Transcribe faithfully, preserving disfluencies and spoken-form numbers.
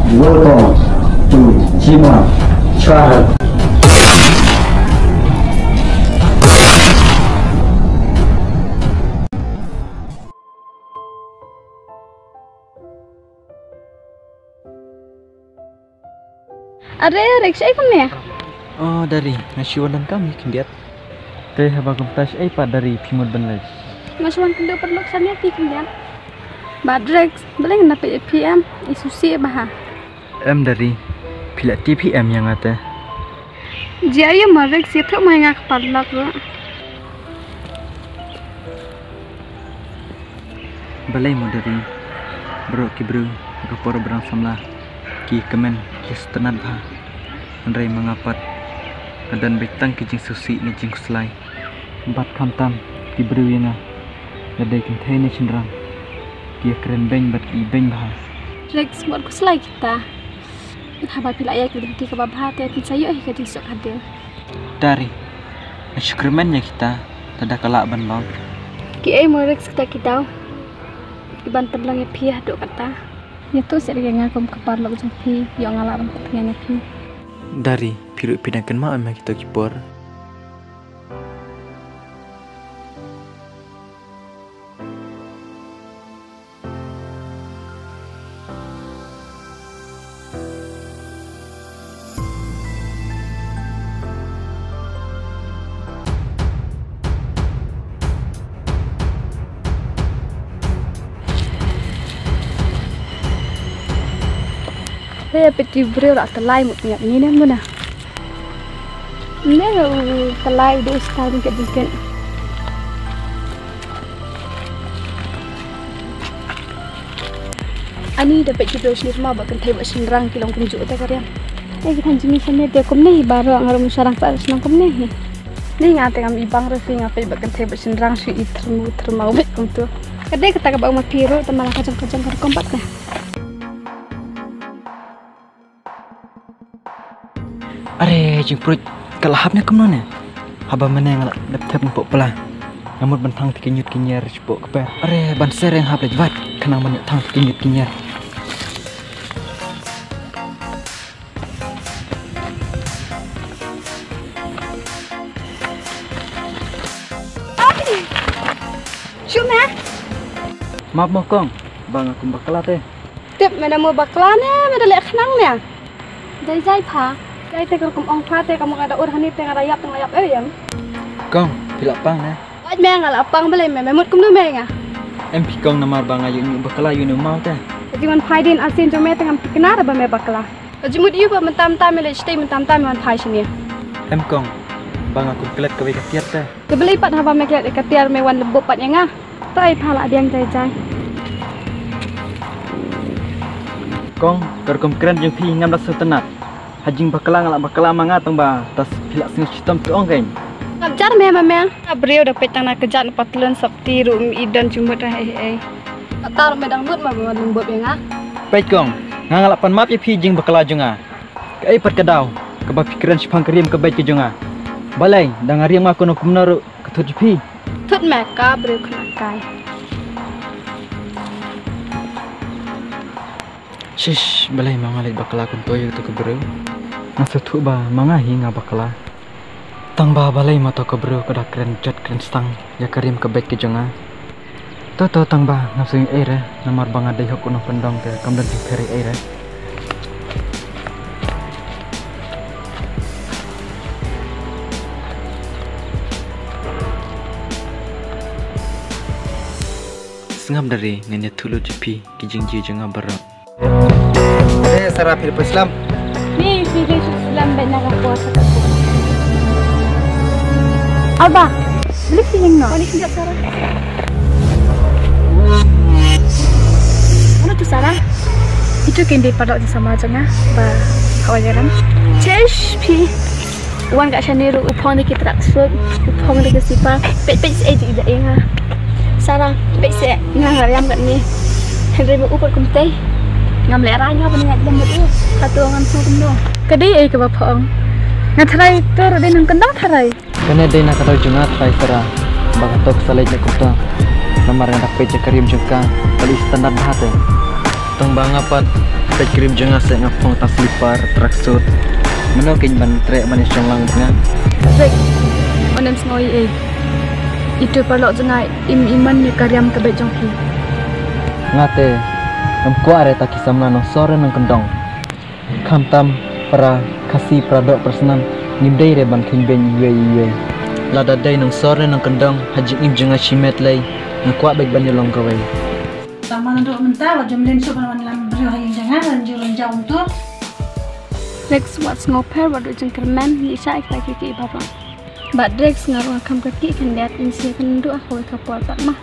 Welcome to Jima Channel. Are, Rex, shaei kumne? Oh, Dari, nga shu wan donkam ïa khyndiat. Te haba kumta shaei pat Dari phi mut ban leit? Nga shu wan kynduh paralok shane phi khyndiat. Bad Rex, balei ngan da peit ïa phi em? I Susi bha. Em Dari, phi la tip hi em ïa nga te? Jia ïa ma Rex, ïathuh ma ïa nga ka paralok ruh. Balei mo Dari, baroh ki briew ha ka por ba dang samla ki kmen ki sngewtynnat bha. Hynrei ma nga pat nga don beit tang ki jingsngewsih ne jingkhuslai. Bad khamtam ki briew ïa nga, lada dei kynthei ne shynrang, ki ïakren beiñ bad ki beiñ bha. Rex, mut khuslai kita. Haba phi la ïaid ka lynti kaba bha te phin sa ïoh hi ka jingsuk hadien. Dari, nga shu kyrmen ïa kita, lada ka lah ban long. Kiei mo Rex kita ki daw kiban pynlong ïa phi haduh katta? Ïathuh seh ïa nga kum ka paralok jong phi, ïoh nga lah ban kyntiat ïa phi. Dari, phi ruh phi dang kynmaw em ha kito ki por? Hei, peit ki briew la tylli mut ngiat ngi ne muna. Ne u tylli u dei u style jingkit jingkit. Ani da peit ki briew shnir ma ba kynthei ba shynrang ki long kumjuh te ka riam. Eh, ki than jingmut shnir te kumne hi baroh nga ruh shynrang pa shnong kumne hi. Ni nga te ngam i bang ruh phi nga peit ba kynthei ba shynrang shu i thrmu thrmau beit kumtu. Ka dei kata kaba ong ma phi ruh te ma la ka jong ka jong ka rukom pat ka. Are jingpruit, ka la hap ne kumno ne? Haba mynne nga la dep thep ngi poh pla. Nga mut ban thang te ki ñiut ki ñier shapoh ka per. Are ban ser ïa nga hap leit wad khnang ban ïoh thang te ki ñiut ki ñier. Shu me? Map mo kong, ba nga kum bakla te. Tip me da mo bakla ne, me da leh khnang ne. Jai jai pha. Jai te ka rukom ong pha te ka mut nga da ur hani te nga da ïap te nga ïap eh ïam. Kong, phi la pang ne? Wait me nga la pang balei me, me mut kumno me nga. Em phi kong namar ba nga ïoh ñiuh bakla ïoh ne u maw te. Te jingwan phai dien arsien jong me te ngam thikna re ba me bakla. Ka jingmut ïa u ba mynta mynta me leit shatei mynta mynta me wan phai shane. Em kong, ba nga kum klet kawei ka tiar te. Te balei pat haba me klet ïa ka tiar me wan lymbup pat ïa nga. Trai pha la biang jai jai. Kong, ka rukom kren jong phi ngam da sngewtynnat. Ha jingbakla nga la bakla ma nga tang ba tas phi la sngew shitom tu ong kein. Ngam jar me ma me. Nga briew da peit tang na ka jat patlun sopti ruh i don jingmut ha ei ei. Kata ruh me dang lut ma ba wan lymbup ïa nga. Peit kong, nga nga la pan map ïa phi jingbakla jong nga. Kaei pat ka daw kaba phi kren shaphang ka riam ka beit ka jong nga? Balei da nga riam nga kumno kumno ruh ka thut jong phi. Thut me ka briew khynnah kai. Shish, balei ma nga leit bakla kumto ïa uto ka briew? Nga sngewthuh ba ma nga hi nga bakla. Tang ba balei ma to ka briew ka da kren jot kren stang ïa ka riam ka beit ka jong nga. To to tang ba ngam sngew ei re namar ba nga dei hok u nongkyndong te kam don jingpher ei re. Sngap Dari, ngan ïathuh lut jong phi ki jingjia jong nga baroh. Eh, Sarah, phi la poi slam? Ni, phi la shu slam bad na ka por sa ka por. Alba, beli feeling no. Mano tu Sarah? Itu kan dei paralok jong samla jong nga ba hawa jaran. Chesh phi. Wan ka shane ruh u phong da ki tracksuit, u phong da ki slipper. Peit peit seh ïa nga. Sarah, peit seh nga nga riam katne. Hynrei ma u pat kumtei. Ngam lehrain nga ban ïaid lem bad u. Hato ngam sngew kumno? Ka dei ei kaba phong? Nga tharai to ruh dei nongkyndong tharai. Kane dei na ka daw jong nga tharai Sarah. Ba kato ka sa leit ne kumto. Namar nga da peit ïa ka riam jong ka ka la i standard bha te. Tang ba nga pat, peit krim jong nga se nga phong tang slipper, tracksuit. Mano kin ban treh ban ïa shong lang nga. Rex, ym sngew ei ei. Itu paralok jong nga im iman ïa ka riam ka beit jong phi. Nga te, ngam kwah re ta ki samla nongshor re nongkyndong. Khamtam para Khasi para doh para snam ngim dei re ban kheiñ beiñ iwei iwei. Lada dei nongshor re nongkyndong ha jingim jong nga shimet lei, nga kwah beit ban ïalong kawei. Tang ba naduh mynta wat jam lin shuh ban wan lam briew ha ïing jong nga, wan ju rynjaw mynta. Rex, wat sngewpher, wat duh jingkyrmen, ngi shah ïa kita kiei kiei baroh. Bad Rex, nga ruh kham kyrkieh khyndiat, ngi sa ïakynduh ha kawei ka por pat ma.